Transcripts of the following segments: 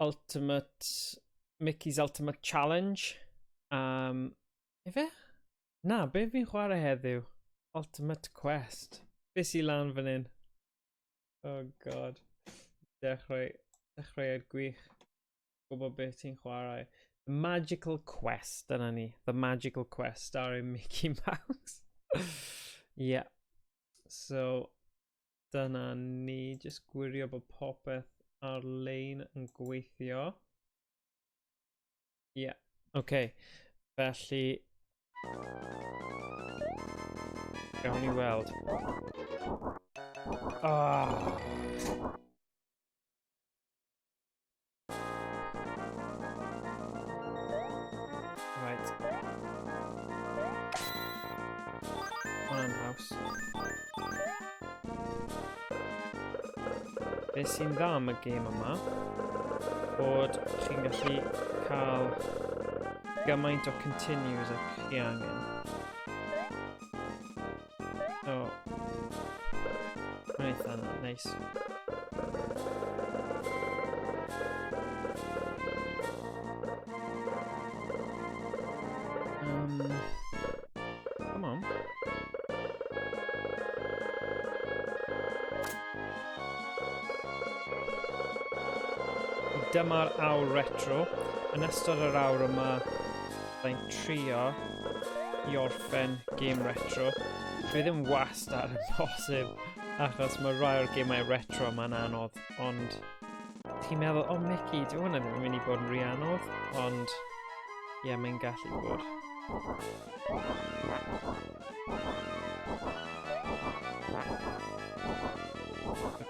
Ultimate... Mickey's Ultimate Challenge. Ife? Na, be fi'n chwarae heddiw? Ultimate Quest. Be sy'n lan fan hyn? Oh god. Dechrau, dechreuad gwych. Gwybod beth ti'n chwarae. The Magical Quest, dyna ni. The Magical Quest, starring Mickey Mouse. Yeah. So, dyna ni. Just gwirio bod popeth ar-lein yn gweithio. Ie, yeah. Oce. Okay. Felly, gawn ni weld. Ah! Right. Hwnna'n haws. Be sy'n dda am y gêm yma, bod chi'n gallu cael gymaint o continues ac chi angen. So, mae'n eitha neis. Come on. Dyma'r awr retro. Yn ystod yr awr yma, byddai'n trio i orffen gêm retro. Dwi ddim wastad yn posib, achos mae rai o'r gemau retro yma'n anodd, ond ti'n meddwl, oh Mickey, dyw hwnna ddim yn mynd i bod yn rhy anodd, ond ie, yeah, mae'n gallu bod.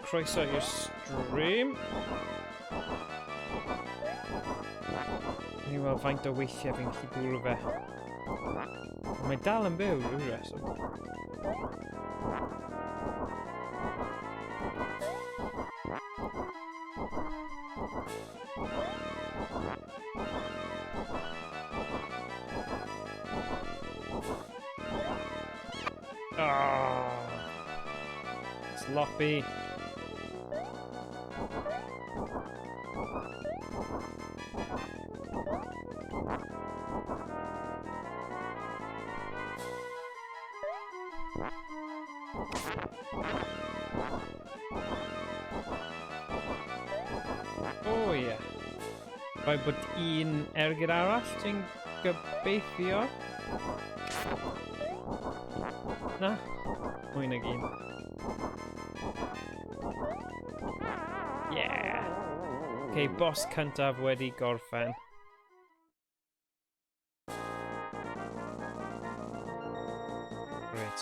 Croeso i'r stream. Ni weld faint o weithiau fi'n gallu bwrw fe. Mae dal yn byw, rhyw reswm. Oh, sloppy. Oh yeah. Rhaid bod un ergyd arall, dwi'n gobeithio. Na, mwy nag un. Yeah! Okay, boss cyntaf wedi gorffen. Great.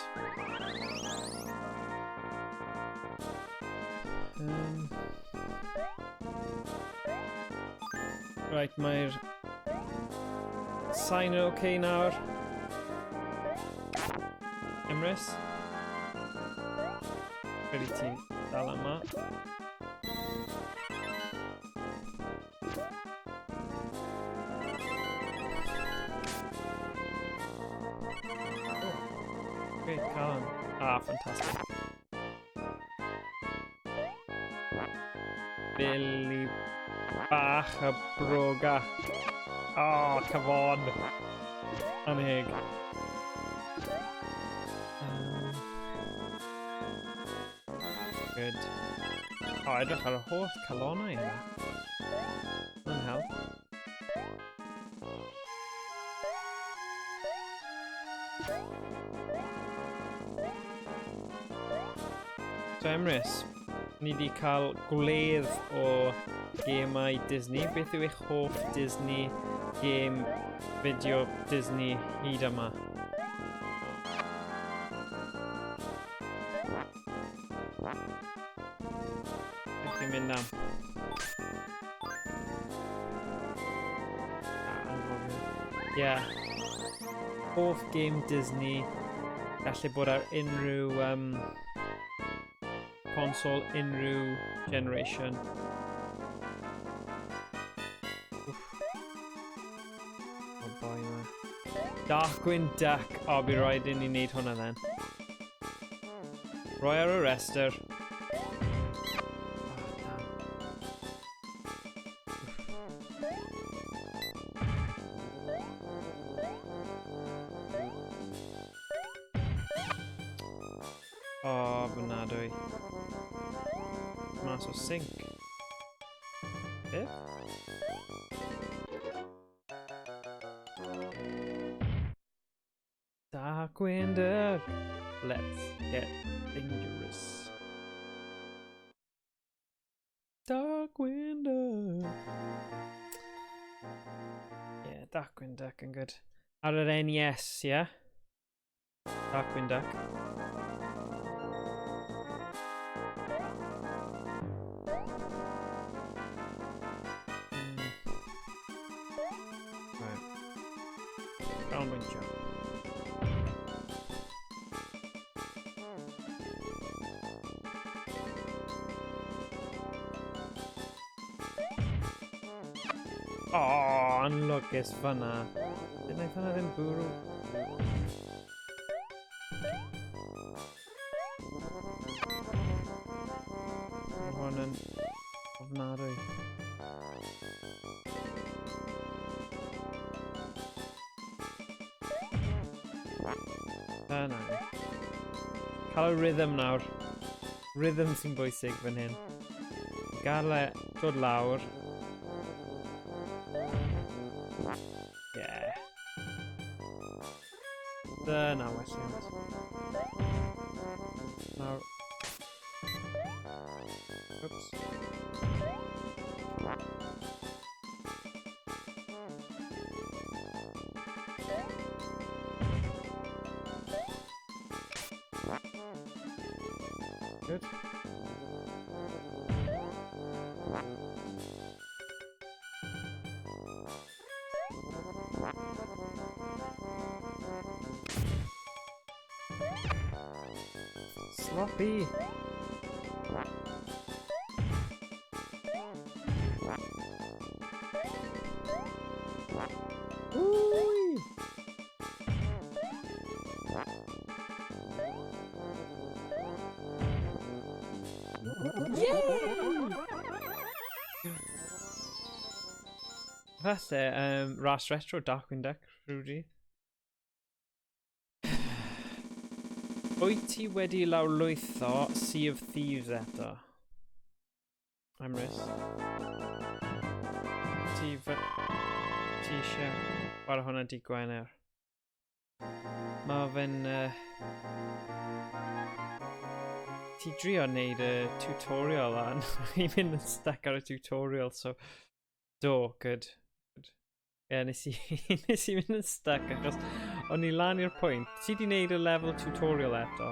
Right, mae'r sain yn oce okay nawr. Emrys? Credu ti dal yma. Oh, great, Colin. Ah, fantastic. Billy bach a broga. Oh, come on. Anheg. Good. O, oh, edrych ar y holl calonau yna. Mae'n help. So Emrys, ni wedi cael gwledd o gemau Disney. Beth yw eich hoff Disney game fideo Disney hyd yma? Beth chi'n mynd am? Ie. Yeah. Hoff game Disney. Gallu bod ar unrhyw console, unrhyw generation. Oof. Oh boy, man. Darkwing Duck. O, oh, bydd rhaid i ni wneud hwnna then. Roi ar y restr. O, oh, ofnadwy. Mas o sync. Beth? Darkwing Duck. Let's get dangerous. Darkwing Duck. Yeah, Darkwing Duck yn good. Ar yr NES, yeah? Darkwing Duck. Right. Canolbwyntio. Oh, anlwcus fyna. Did wnaeth hwnna ddim bwrw? Mae hwn yn ofnadwy. Dyna. Cael y rhythm nawr. Rhythm sy'n bwysig fan hyn. Gael e dod lawr. Yeah. Dyna welliant. Nawr. Oops. Good. Sloppy. Woo! Yay! Falle, ras retro Darkwing Duck, rhyw dydd. Wyt ti wedi lawrlwytho Sea of Thieves eto? Emrys? Ti ti eisiau chwarae hwnna di Gwener? Mae fe'n... Ti drio wneud y tutorial a i'n mynd yn stuck ar y tutorial, so... Do, good. Good. Ie, nes i, nes i mynd yn stuck achos o'n i lan i'r pwynt. Ti di wneud y level tutorial eto?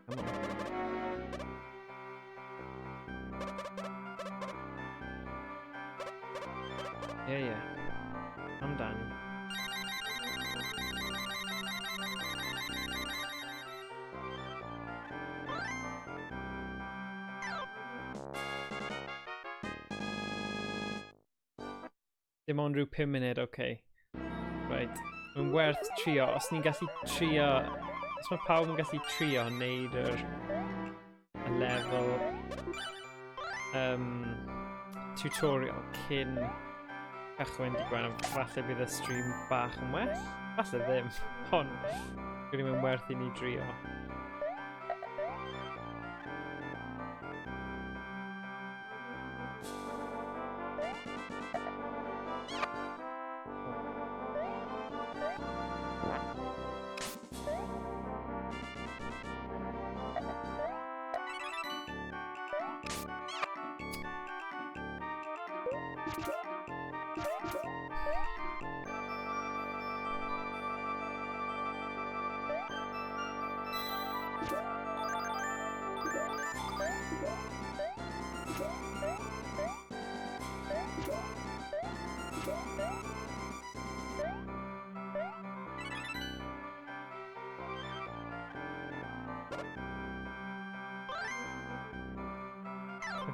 Come on. Ie, ie. Amdani. Dim ond rhyw 5 munud, oce. Okay. Right. Mae'n werth trio. Os ni'n gallu trio... Os mae pawb yn gallu trio wneud yr y lefel tutorial cyn cychwyn di Gwener, falle bydd y stream bach yn well. Falle ddim, ond dwi'n mynd werth i ni drio.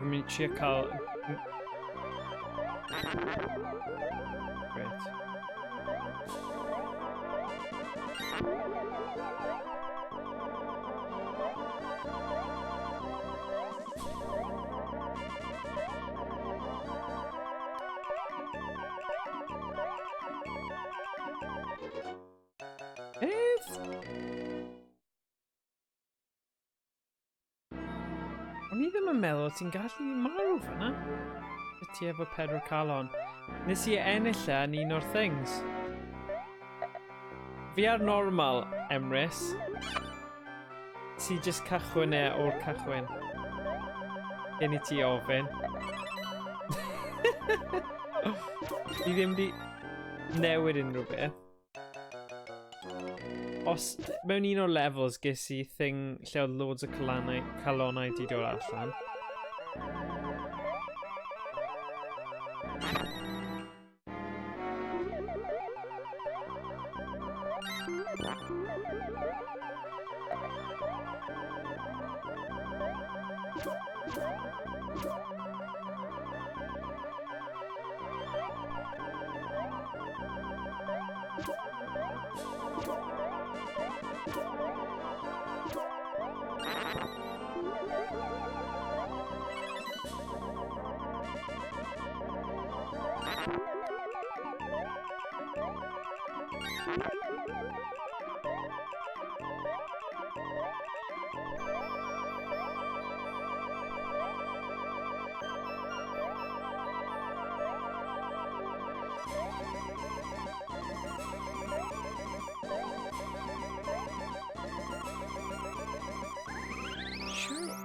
Fi'n mynd i trio cael... Great. O'n i ddim yn meddwl ti'n gallu marw fanna. Ti efo pedwar calon. Nes i ennill e yn un o'r things. Fi ar normal, Emrys. Ti just cychwyn e o'r cychwyn. Gen i ti ofyn. Fi ddim di newid unrhyw beth. Os mewn un o'r levels ges i thing lle oedd loads o calannau, calonau di dod allan. Sure.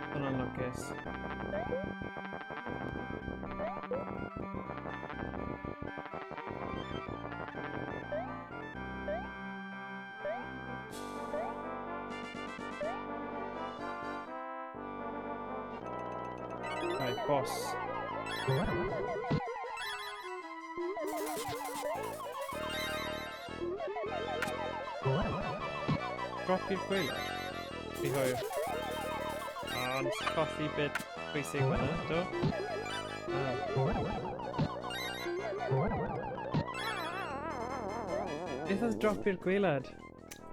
Hwnna'n lwcus. Right, boss. Drop i'r gwaelod. Fi hwyr. O, nes i colli bit pwysig fan'na, do? Ah. Beth oedd drop i'r gwaelod?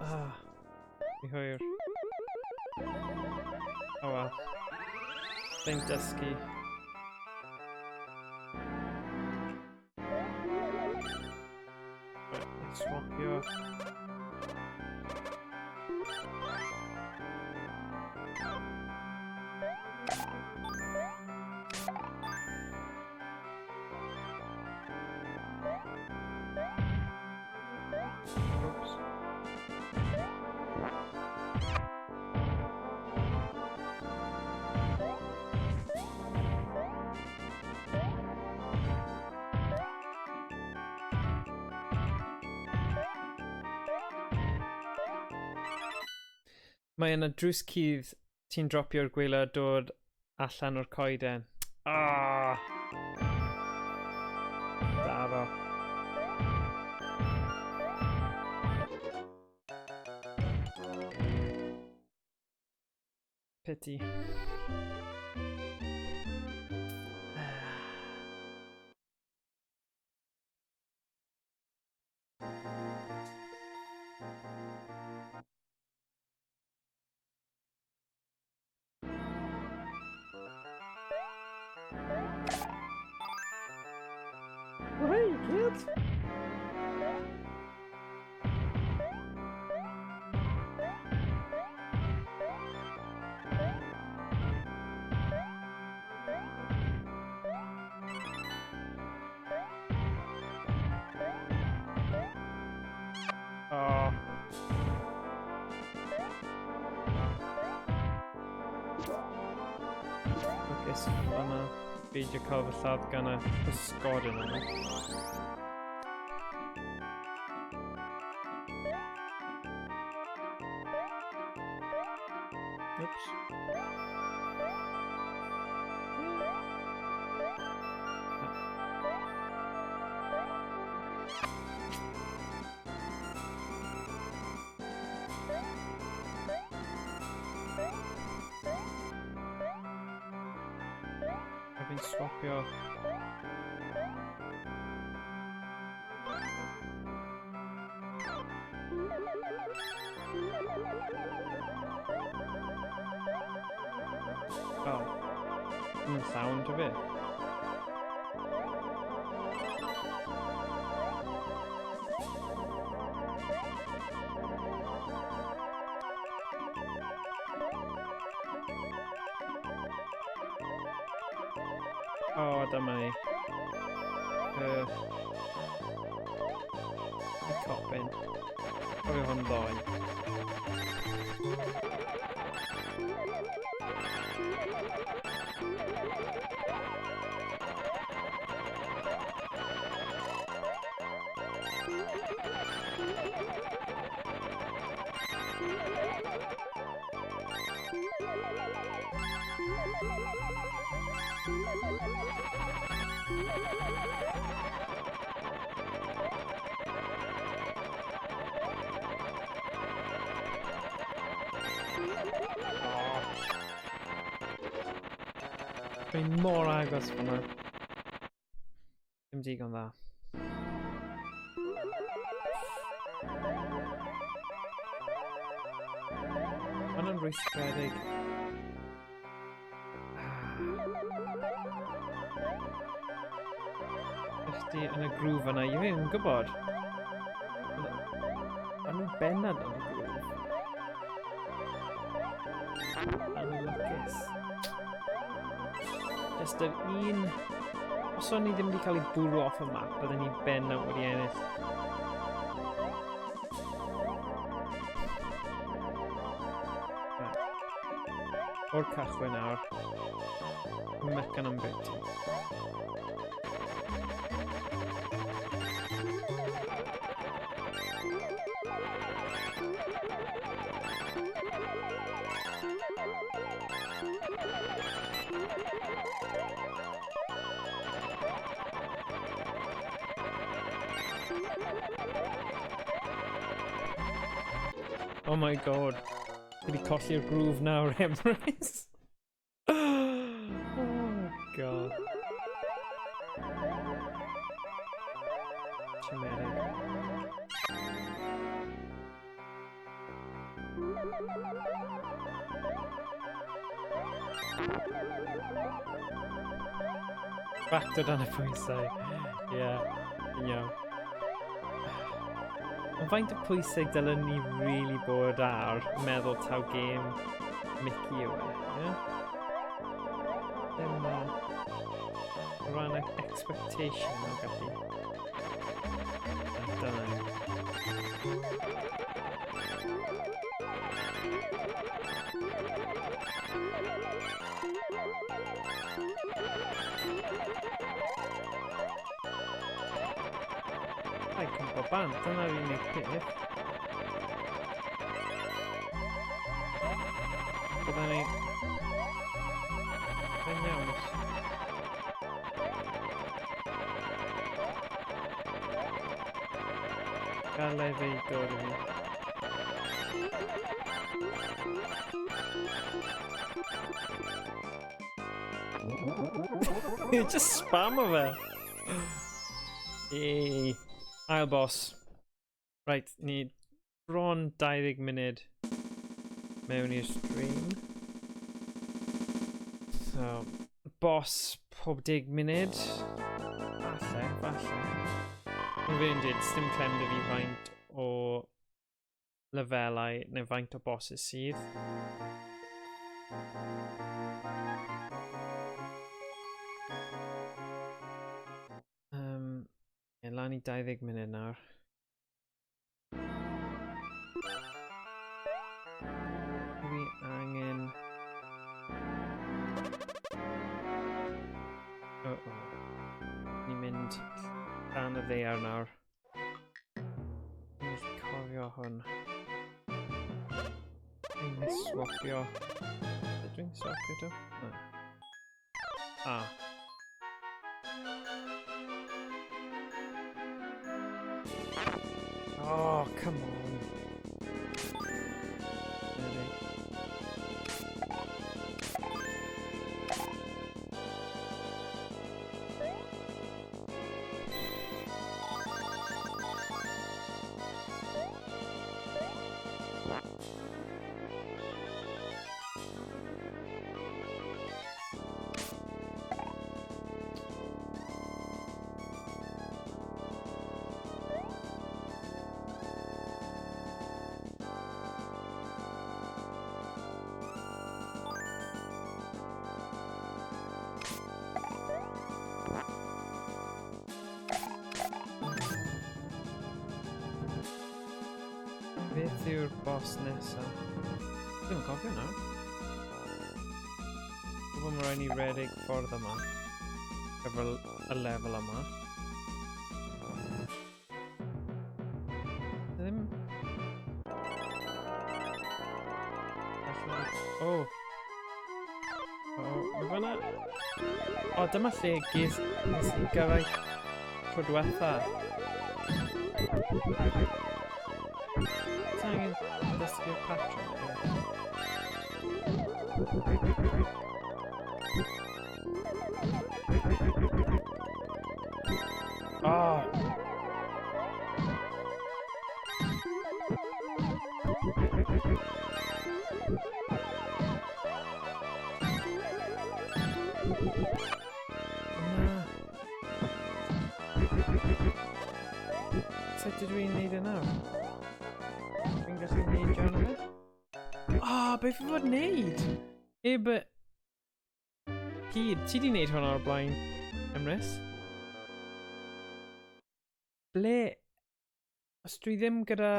Ah, fi hwyr. Oh well. Fe'n dysgu. Right, swapio. Oops. Mae yna drws cudd ti'n dropio'r gwaelod dod allan o'r coeden. Ah! Daro. Pity. Oh, hey, kids! Oh. ofalus fanna. Beidio cael fy lladd gan y pysgodyn yna. Oops. A fi'n swapio. Oh. Yn llawn, dy fe? O, oh, dyma ni. Y copyn. Cofio hwn ddoe. Dwi'n mor agos fyna. Dim digon dda. Hwnna'n rwystredig. Ych ti yn y groove yna, i fi yn gwybod. Maen nhw'n bennad yn y groove. Anlwcus. Just yr un... Os o'n i ddim wedi cael ei bwrw off y map, byddwn ni bennad wedi ennill. Right. O'r cychwyn nawr. Mecan am bit. Oh my god. Fi wedi colli'r groove nawr, Emrys. Oh god. Siomedig. Back to dan y pwysau. Ie, yeah, yn iawn. Ond faint o pwysau dylen ni really bod ar meddwl taw gêm Mickey yw e, ie? Ddim o ran expectation o gallu. Dyna ni. Ai, cwmpo bant, dyna'r unig peth. Byddwn ni... Yn iawn os... Gallai fe dod i fi. Just spam o fe. Yay. Ail boss. Right, ni bron 20 munud mewn i'r stream. So, boss pob 10 munud. Falle, falle. Yn fi'n dweud, dim clem dy fi faint o lefelau neu faint o bosses sydd. Ie, lan i 20 munud nawr. Dwi angen... mynd dan y ddaear nawr. Dwi'n gallu cofio hwn. Dwi'n swapio. Ydw i'n swapio do? Na. Ah. Oh, come on. Ready. Beth yw'r boss nesaf? Dwi'n cofio nawr. Gwybod mae rhaid ni redeg ffordd yma. Efo y lefel yma. Ddim... O! Oh. O, mae fan'na... O, dyma lle ges nes i gyrraedd tro diwetha. Ti angen dysgu'r patrwm? Oh! Na. Sut ydw i'n neud e nawr? Fi'n gallu neud arno fe? Ah, beth fi fod neud? E, but... Hyd, ti di neud hwnna o'r blaen, Emrys? Ble... Os dwi ddim gyda...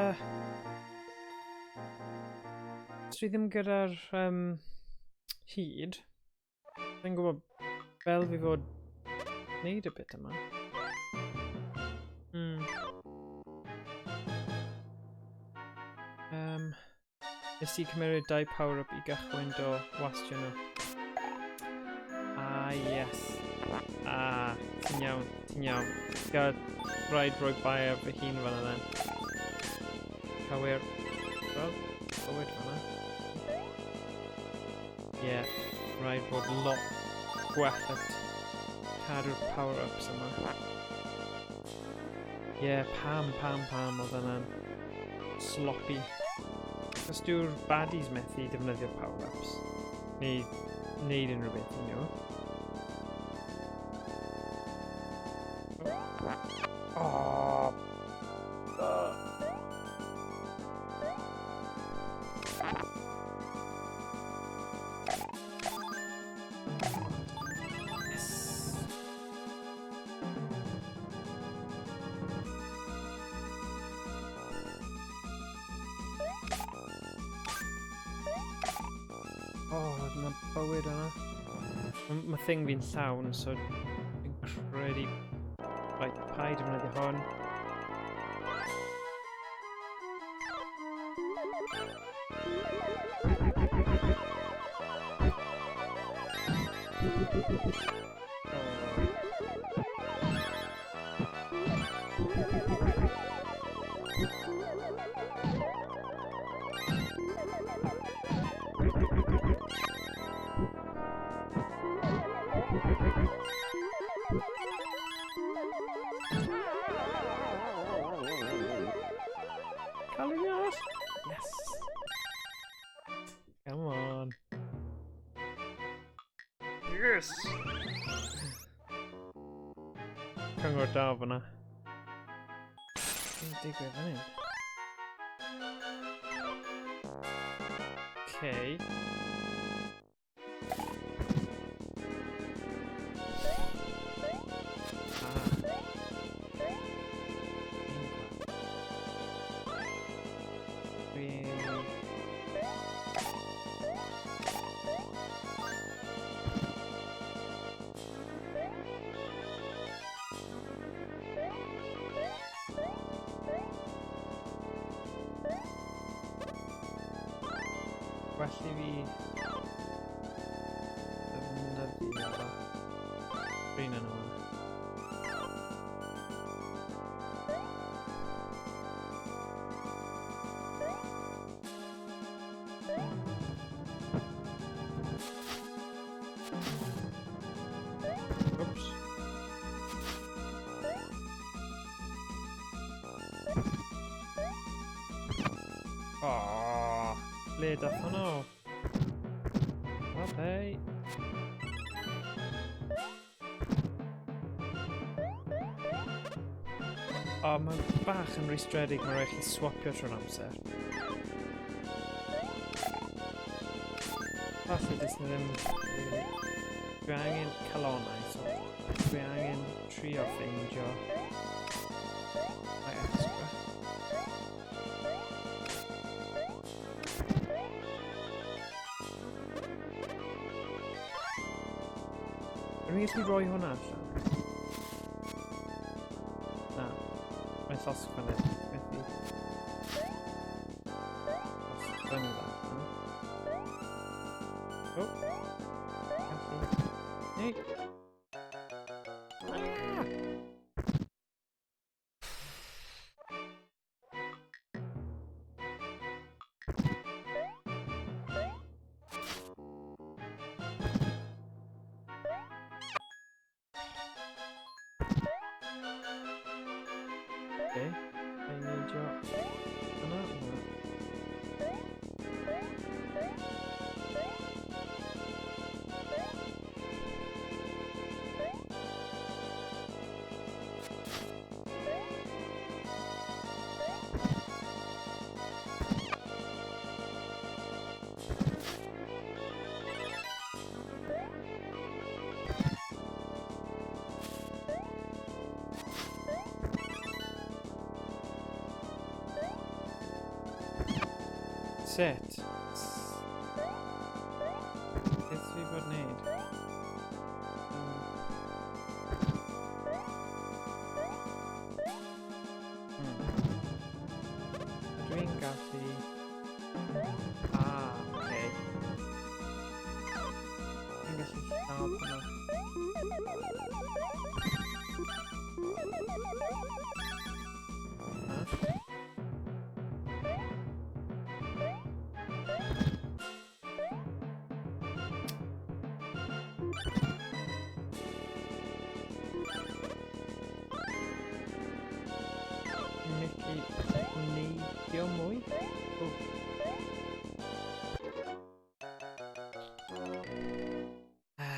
Os dwi ddim gyda'r hyd, dwi'n gwybod fel fi fod wneud y bit yma. Nes i cymeryd 2 power-up i gychwyn do wastio nhw. Ah, yes. Ah, ti'n iawn, ti'n iawn. Gad rhaid rhoi bai ar fy hun fan'na then. Cywir. Wel, bywyd fan'na. Ie, yeah, rhaid bod lot gwell at cadw'r power-ups yma. Ie, yeah, pam oedd yna'n sloppy. Os dyw'r baddies methu defnyddio'r power-ups, neu wneud unrhyw beth i nhw. Oh. Yes. Oh, mae bywyd yna. Mae thing fi'n llawn, so fi'n credu... Right, paid defnyddio hwn. Cael ei arall? Yes! Come on! Yes! Cyngor da fyna. Beth digwydd fan hyn? Okay. Well i fi ddefnyddio rhain yn yma. Oops. Oh, ble dath hwnnw? Okay. O, oh, mae'n bach yn rwystredig, mae'n rhaid chi swapio trwy'r amser. Falle dys na ddim really. Dwi angen calonau, so dwi angen trio ffeindio my extra. Rwy'n gallu rhoi hwnna allan? Na. Mae'n llosg fan hyn. Methu. Llosg fyny allan. Oh. Gallu. Neu. Ah! Okay, I need your... Yna, na. Sut? Beth fi fod wneud? Dwi'n gallu... Ah, oce. Dwi'n gallu lladd hwnna. Na? Mickey neidio mwy? Oh. Ah.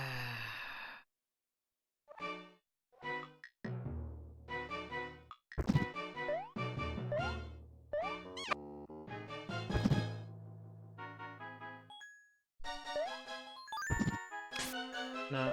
Na.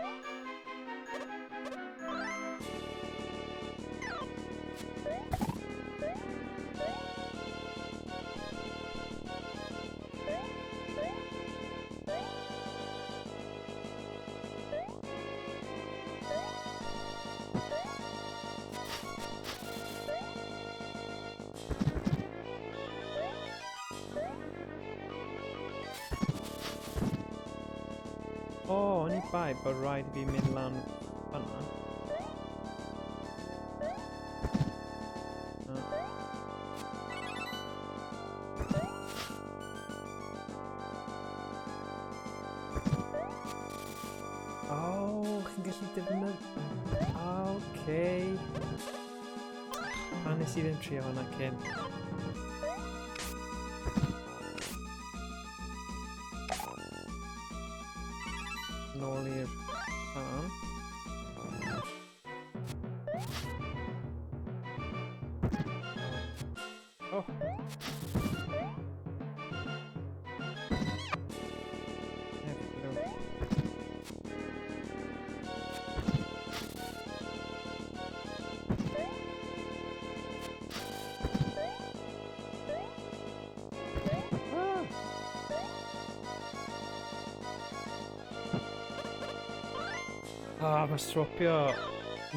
O, oh, o'n i bai bod rhaid i fi mynd lan fan'na. Na. O, oh, chi'n gallu defnyddio... Oce. Pa nes i ddim trio hwnna cyn? Nôl i'r fan. Oh. There we go. Ah! Ah, mae swapio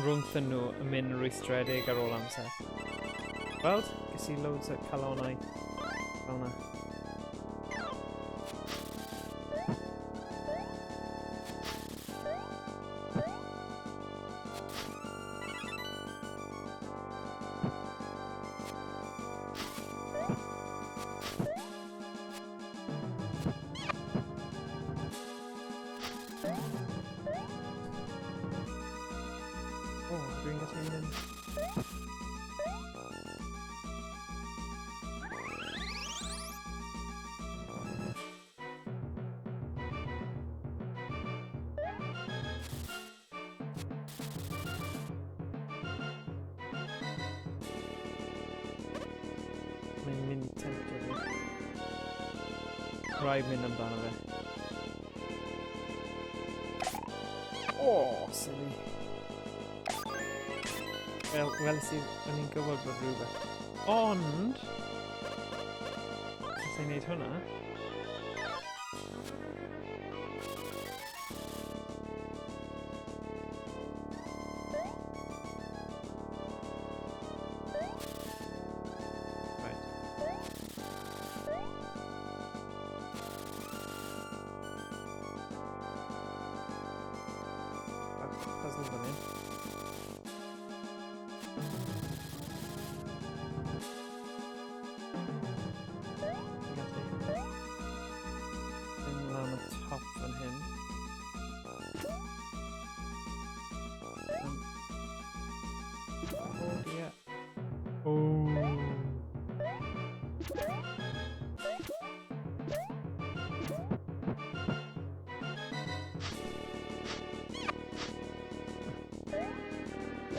rhwngthyn nhw yn mynd yn rwystredig ar ôl amser. Weld, ges i loads o calonau fel yna. Rhaid mynd amdano fe. Oh, silly. Wel, weles i, o'n i'n gwybod bod rhywbeth. Ond... Os i'n neud hwnna... Right. Bach puzzle fan hyn. Fi'n gallu mynd lan y top fan hyn. Oh dear. Oh.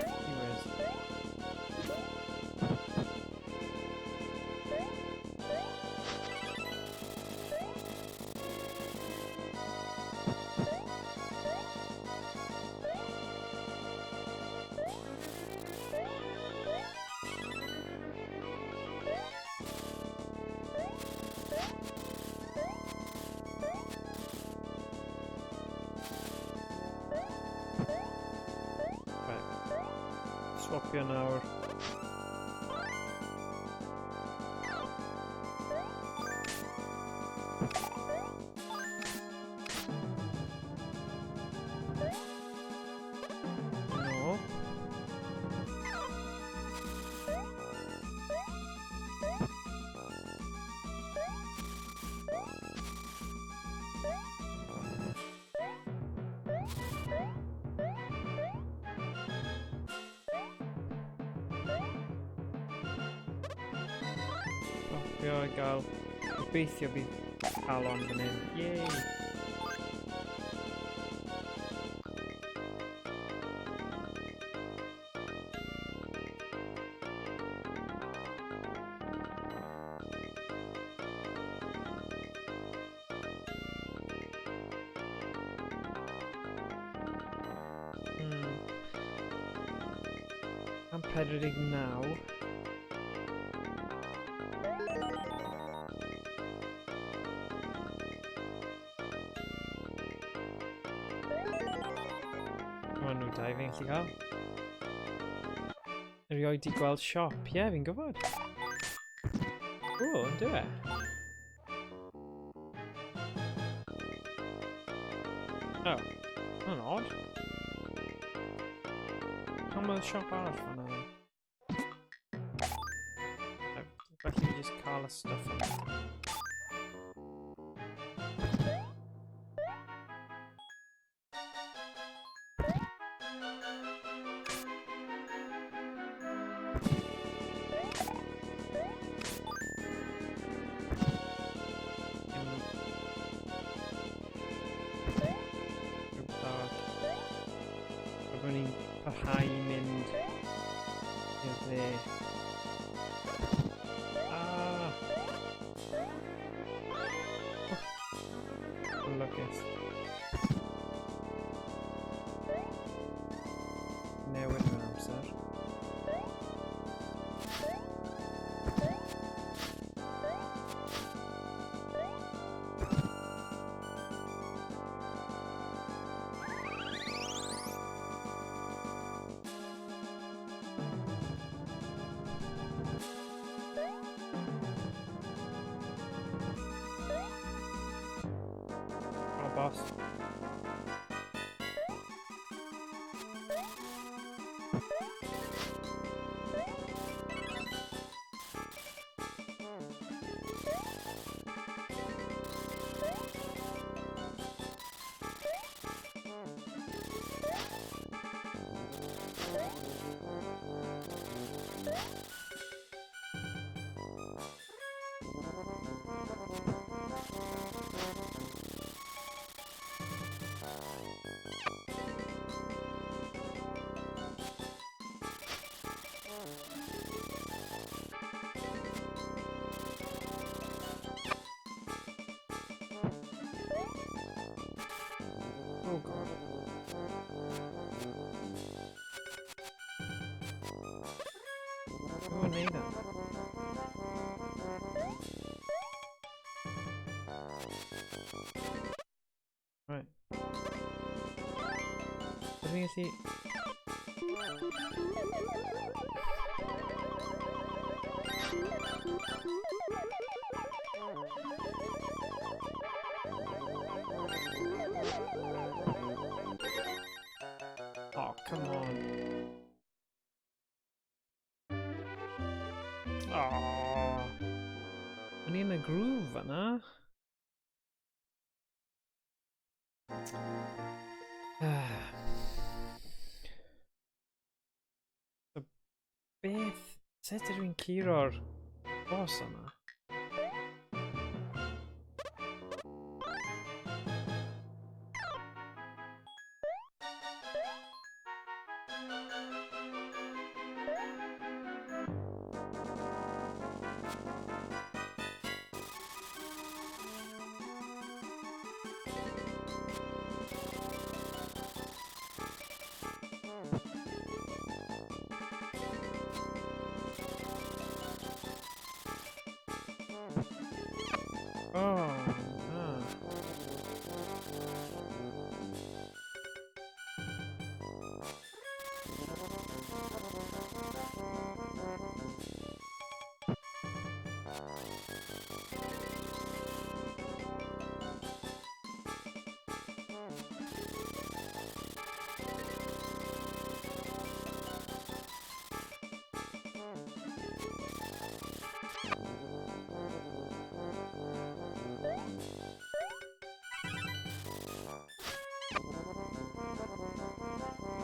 Anyways. Right. Swapio nawr. No. Swapio i gael... Gobeithio bydd calon fan hyn. Yay! 149. Mae nhw dau fi'n gallu cael. Erioed di gweld siop? Ie, yeah, fi'n gwybod. O, yn dyw e? Oh, hwnna'n odd. Pam oedd siop arall fan'na then? Oh, felly fi just cael y stuff yma. Rhywbeth arall. Byddwn ni'n parhau i mynd i'r dde. Ah! Oh, lwcus. Newid mewn amser. Oh, boss. Ydw i'n gallu... Oh, come on. Oh. O'n i yn y groove fan'na. So, beth... Sut ydw i'n curo'r boss yma? Oh, na.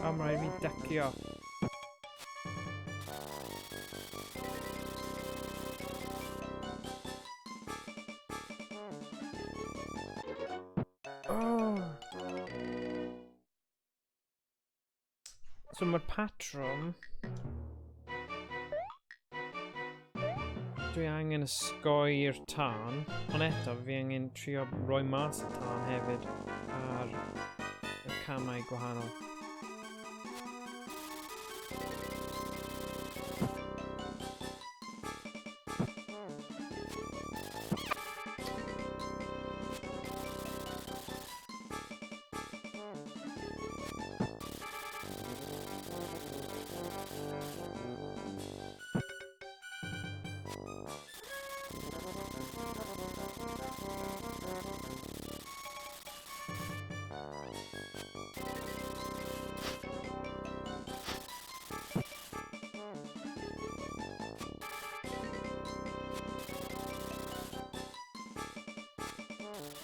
O, mae rhaid fi dycio. Oh. So mae'r patrwm... Dwi angen ysgoi'r tân, ond eto fi angen trio rhoi mas y tân hefyd ar y camau gwahanol.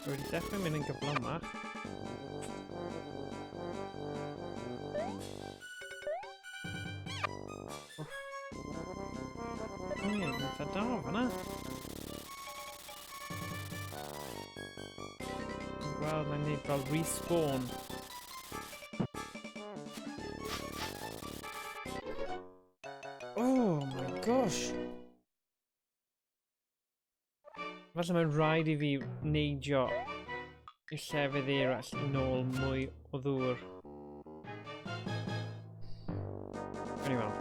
Rwy wedi dechrau mynd yn gyflymach. Ie, eitha da fan'na. Dwi'n gweld mae'n neud fel respawn. Oh my gosh! Falle mae'n rhaid i fi neidio i'r llefydd eraill i nôl mwy o ddŵr. Gawn ni weld.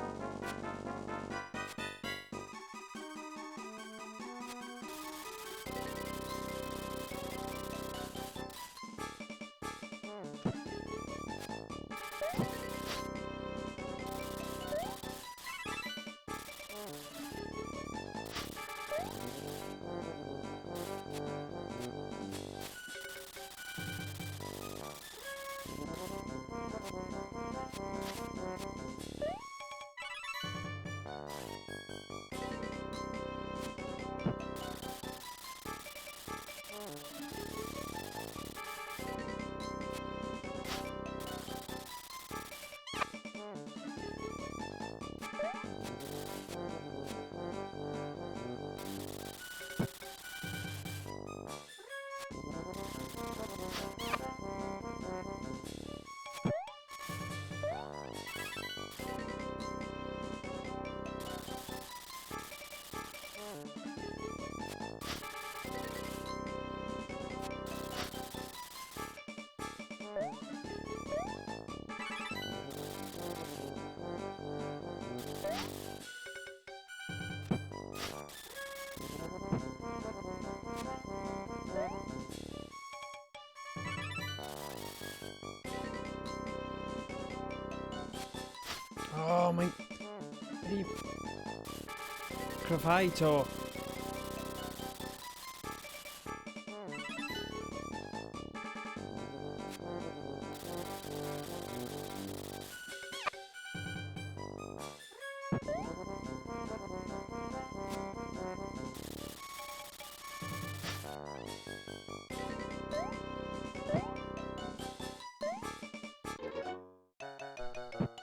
cryfhau to.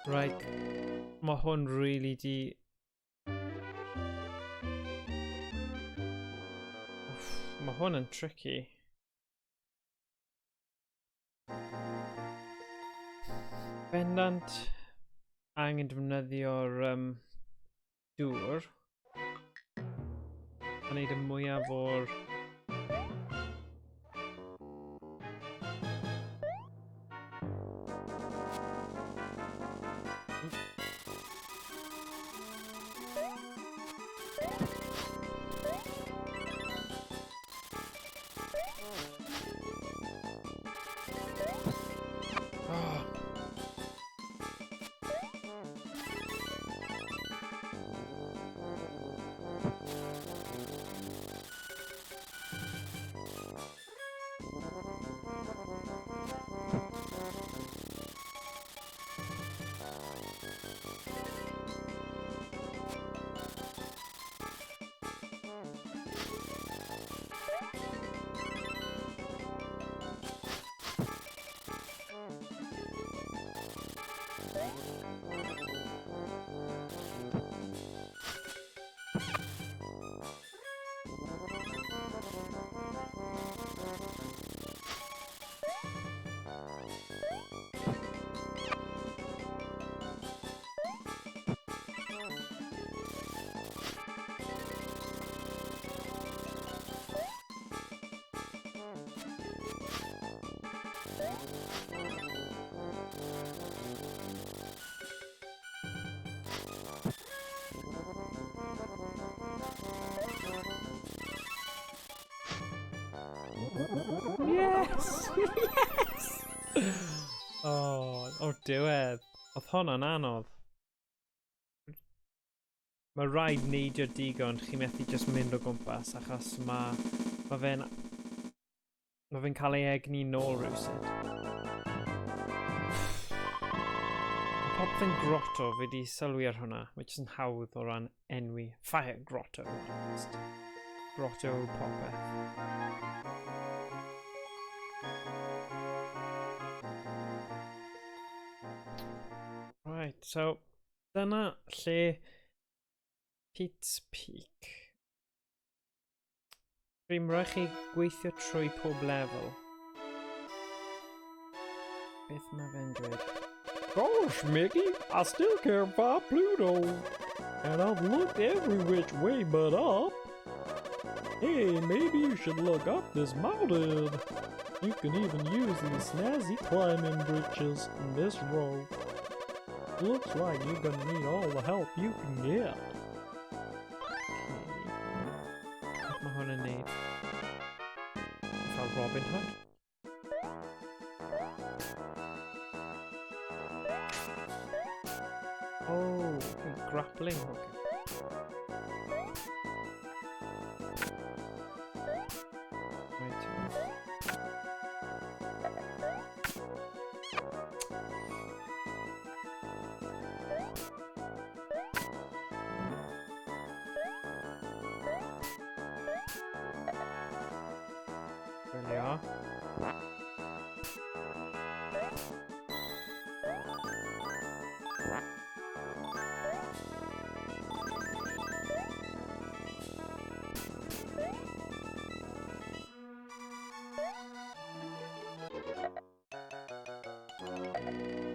Right, mae hwn really di... Uff, mae hwn yn tricky. Bendant angen defnyddio'r dŵr a wneud y mwyaf o'r Yes! Yes! Oh, o'r diwedd. Oedd hwnna'n anodd. Mae rhaid neidio digon, chi methu just mynd o gwmpas, achos mae fe'n ma fe'n cael ei egni nôl rhywsut. Mae popeth yn grotto, fi wedi sylwi ar hwnna, which is yn hawdd o ran enwi. Fire Grotto. Just grotto popeth. Right, so dyna lle Pete's Peak. Fi'n rhaid chi gweithio trwy pob lefel. Beth mae fe'n dweud? Gosh, Mickey, I still can't find Pluto. And I've looked every which way but up. Hey, maybe you should look up this mountain. You can even use these snazzy climbing britches and this rope. Looks like you're gonna need all the help you can get. Okay. Beth mae hwn yn neud? Fel Robin Hood. Oh, okay, grappling hook. Right. There they are.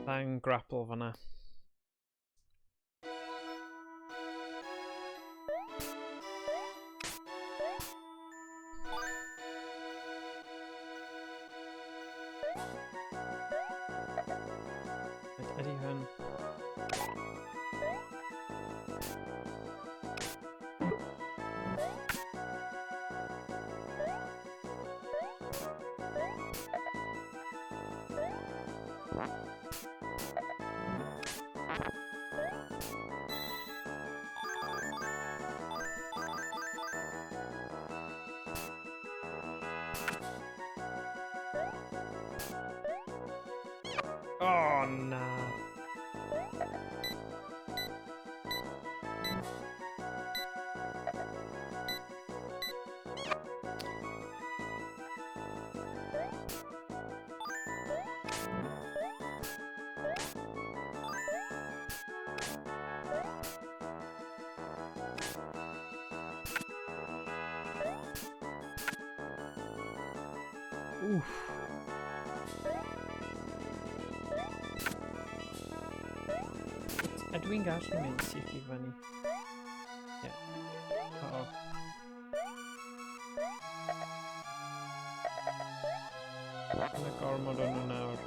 Bang grapple fan'na. Ydy hwn? Oh, na. Wff. Ydw i'n gallu mynd syth i fyny? Ie. Yeah. Uh-oh. Yna gormod o'n nhw nawr.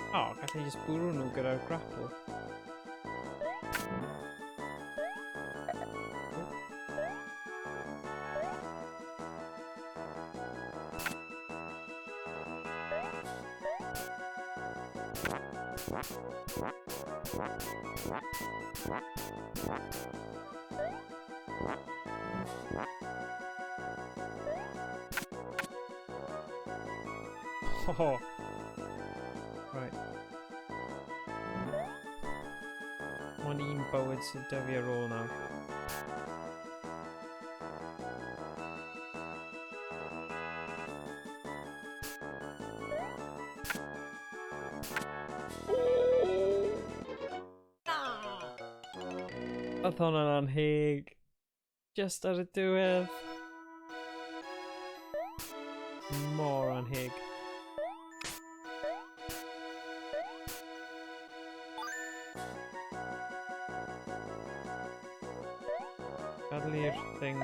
O, oh, gallai just bwrw nhw gyda'r grapple. Oh. Right. Mae'n un bywyd sydd 'da fi ar ôl nawr. Oedd hwnna'n anheg. Just ar y diwedd. Mor anheg. Gadael i'r thing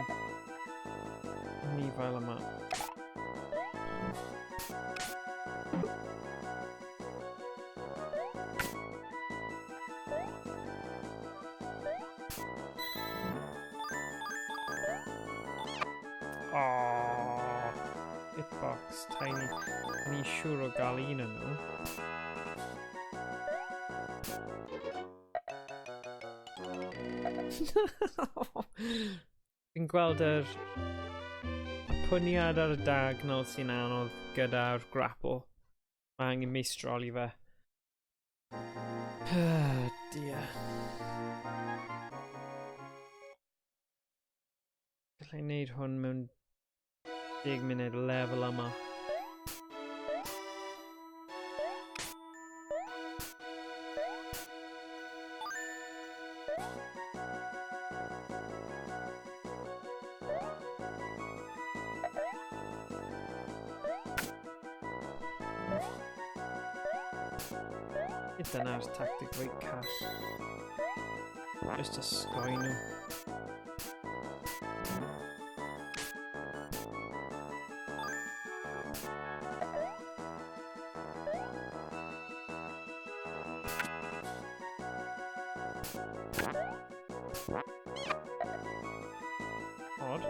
nifael yma. Oh, hitbox tiny. Ni siŵr o gael un yn nhw. Fi'n gweld yr pwyniad ar y diagonal sy'n anodd gyda'r grapple. Mae angen meistroli fe. Dear. Gallai wneud hwn mewn 10 munud lefel yma. Dyna'r tactic reit call. Just osgoi nhw. Odd.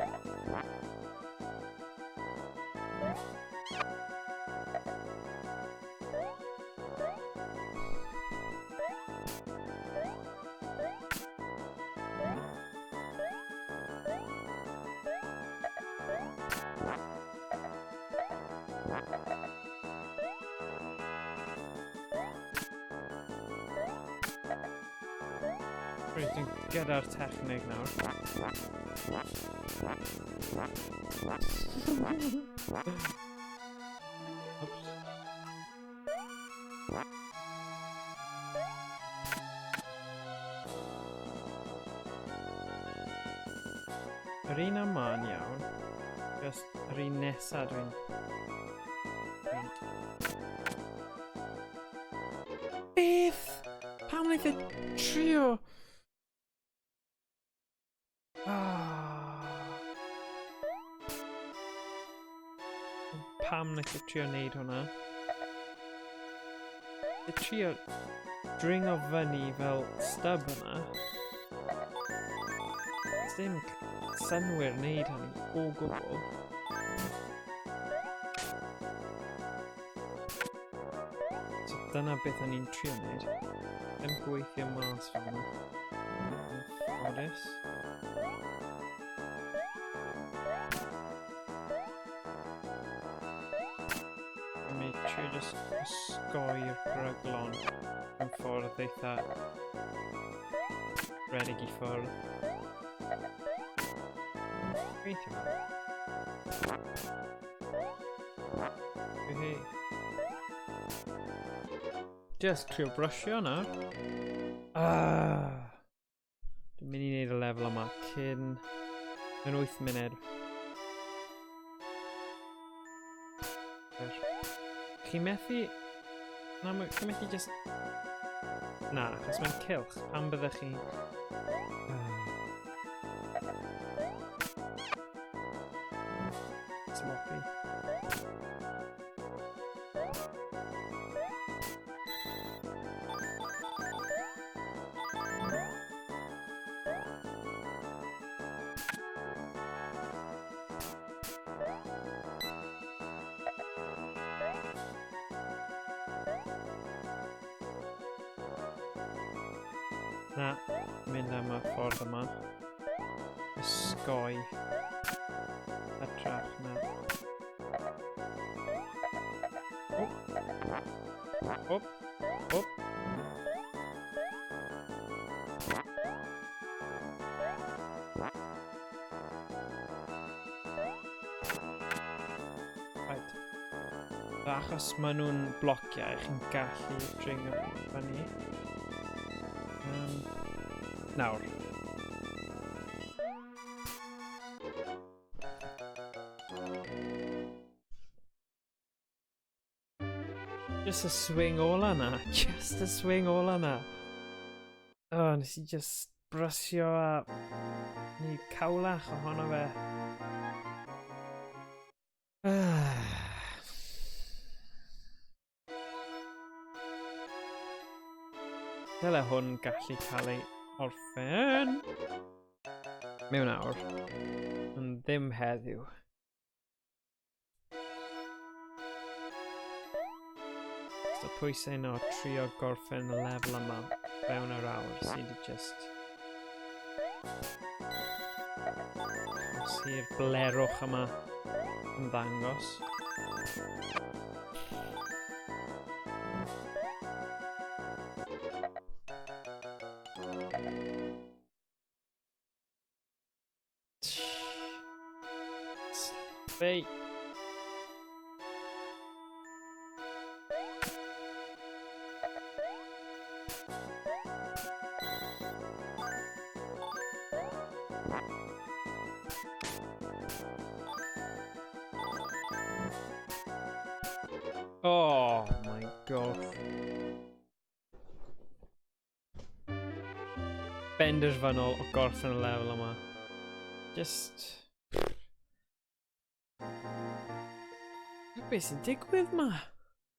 Rwy'n dwi'n gyda'r technig nawr. Oops. Yr un yma'n iawn. Just yr un nesa dwi'n... Beth? Pam wnaeth e trio? Ah. Pam wnaeth e trio wneud hwnna? E trio dringo fyny fel stub yna. Dim synwyr wneud hynny o gwbl. So Dyna beth o'n i'n trio wneud. Ddim gweithio mas fel yna. Ffodus. Dwi'n trio just osgoi'r peryglon yn ffordd eitha redig i ffwrdd. Gweithio fel. Hei. Just trio brysio nawr. Ah. Dwi'n mynd i wneud y lefel yma cyn mewn 8 munud. Chi'n methu... Na, chi'n methu just... Na, achos mae'n cylch. Pam byddech chi... Sloppy. Na, mynd am y ffordd yma. Ysgoi. Hytrach na. Oh. Oh. Oh. Right. Achos maen nhw'n blociau, chi'n gallu dringo fyny. Nawr. Just a swing ola na. Just a swing ola na. Oh, nes i just brysio a neud cawlach ohono fe. Dyle hwn gallu cael ei orffen mewn awr, ond ddim heddiw. So pwysau yno trio gorffen y lefel yma fewn yr awr sydd wedi just i'r blerwch yma ymddangos. Sloppy. Oh my god. Benderfynol o gorffen y lefel yma. Just... Be sy'n digwydd ma?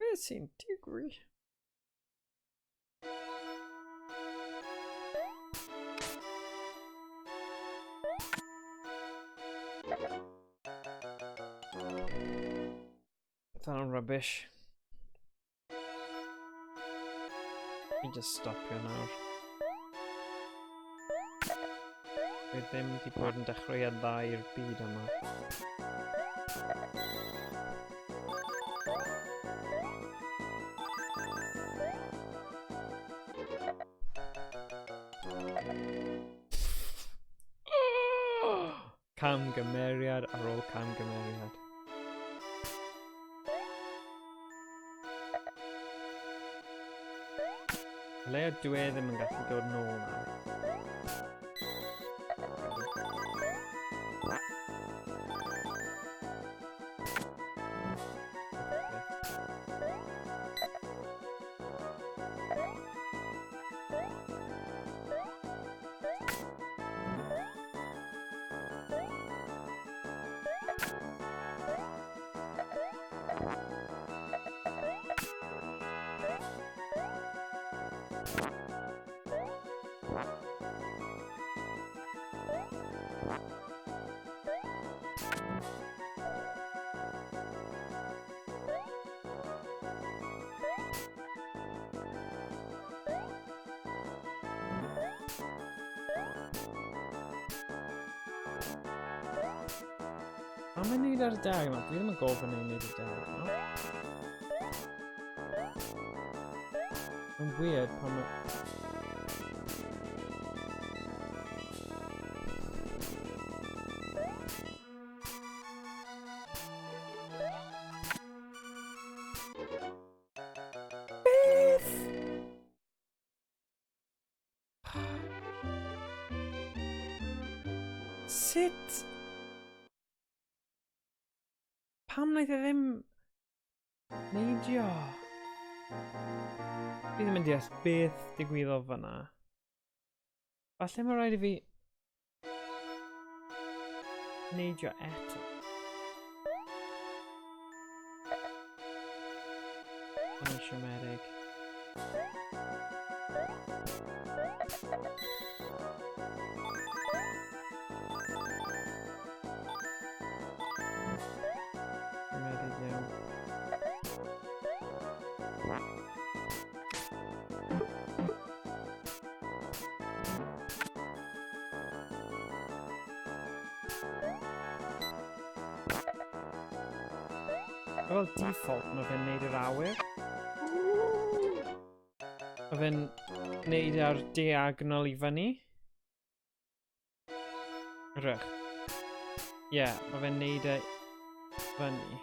Be sy'n digwydd? That's rubbish. Let me just stopio nawr. Dwi ddim wedi bod yn dechreuad dda i'r byd yma. Camgymeriad ar ôl camgymeriad. Le dwi e ddim yn gallu dod nôl nawr. Pam mae'n neud ar y diagonal? Dwi ddim yn gofyn ei wneud y diagonal. Mae'n weird pan mae... Beth? Sut? Pam wnaeth e ddim neidio? Fi ddim yn deall beth digwyddodd fyna. Falle mae rhaid i fi neidio eto. Mae'n siomedig. Siomedig iawn. Fel default, mae fe'n neud yr awyr. Mae fe'n neud ar diagonal i fyny. Rwych. Ie, yeah, mae fe'n neud e fyny.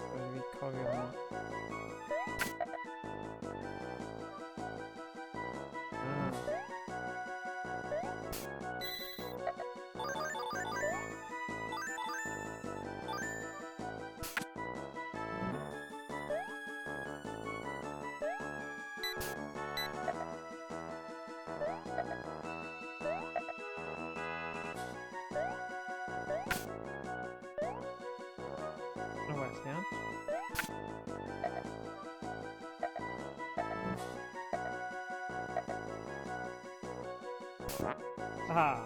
Rhaid i fi cofio hwnna. Ah. O well, iawn. Ah!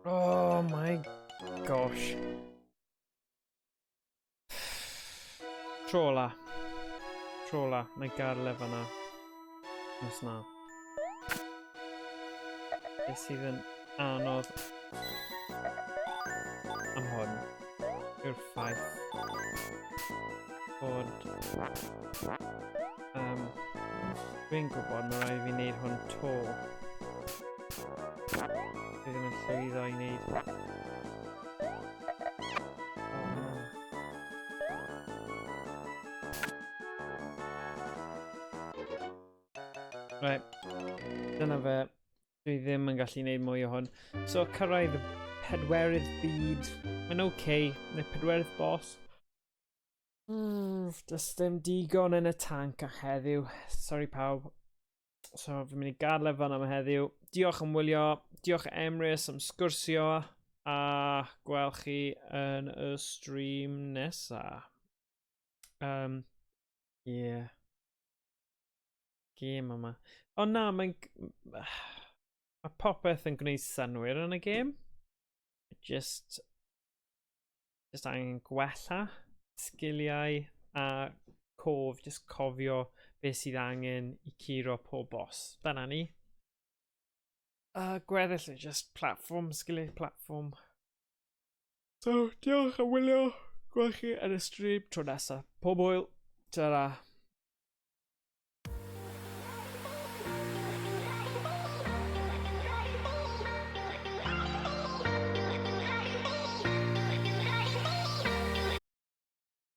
Oh my gosh. Tro ola. Tro ola. Mae gadael e fanna. Os na. Beth sydd yn anodd am hwn yw'r ffaith bod dwi'n gwybod mae rhaid i fi wneud hwn to. Dwi ddim yn llwyddo i wneud. Oh, no. Right. Dyna fe. Dwi ddim yn gallu gwneud mwy o hwn. So, cyrraedd y pedwerydd byd. Mae'n oce. Okay. Neu pedwerydd boss. Does dim digon yn y tanc a heddiw. Sorry pawb. So, fi'n mynd i gadael e fan am heddiw. Diolch am wylio. Diolch Emrys am sgwrsio. A gweld chi yn y stream nesa. Yeah. Gêm yma. Ond na, mae'n... Mae popeth yn gwneud synnwyr yn y gêm. Just... Just angen gwella sgiliau a cof, just cofio beth sydd angen i curo pob boss. Dyna ni. Gweddill yn just platform, sgiliau platform. So, diolch am wylio. Gwelch chi yn y stream tro nesaf. Pob hwyl. Ta-ra.